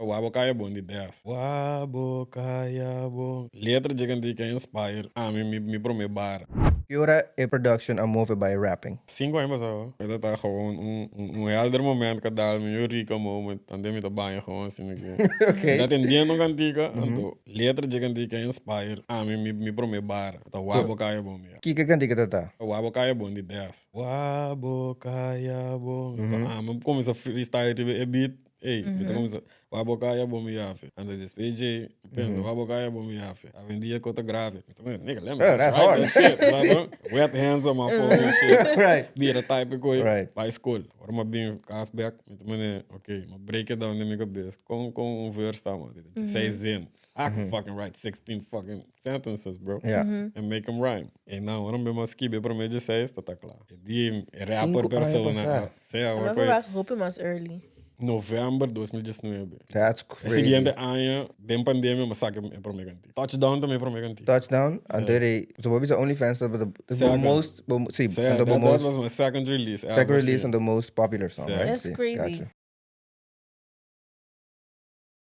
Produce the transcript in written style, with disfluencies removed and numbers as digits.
Wa bo kaya bon di Des. Wa bo kaya bon. Letra dje kantika inspire ami mi prome bara. Ki ora e production a move bai rapping? 5 aña pasado. E ta ta gewoon un helder moment ka dal mi eureka moment. Ante mi ta baña gewoon asina ki. Mi ta atendiendo un kantika anto letra dje kantika inspire ami mi prome bara. Ta wa bo kaya bon mi. Kiko e kantika ta ta? Wa bo kaya bon di Des. Wa bo kaya bon. Anto ami kuminsa freestyle riba e beat. Ey, mi ta kuminsa, Wa bo kaya bo mi yafe. Anto despues dje, mi pensa, Wa bo kaya bo mi yafe. Awendia ko ta grave. Mi ta pensa, nigga, let me just write that shit. Sa Wet hands on my phone and shit. Bira type e koi, bai skol. Ora mi a bin kas bek, mi ta mane, ok, mi a break it down den mi kabes. Kon un verse ta man? Seis zin. I can fucking write 16 fucking sentences, bro. And make 'em rhyme. E nan, ora mi bin a skibi e prome dje-seis, ta ta kla. E di e rapper 5 aña persona. pasá. Sea, Mi ora a koi. verwacht hopi mas early. November 2019. That's E crazy. siguiente aña, den pandemia, mi a saka e prome kanti. Touchdown ta mi prome kanti. Touchdown, anto e so bo bisa OnlyFans ta bo Second. most, bo, si, Sea, anto bo that most was my second release ever, second release si. and the most popular song, Sea. right? That's Si, crazy. gotcha.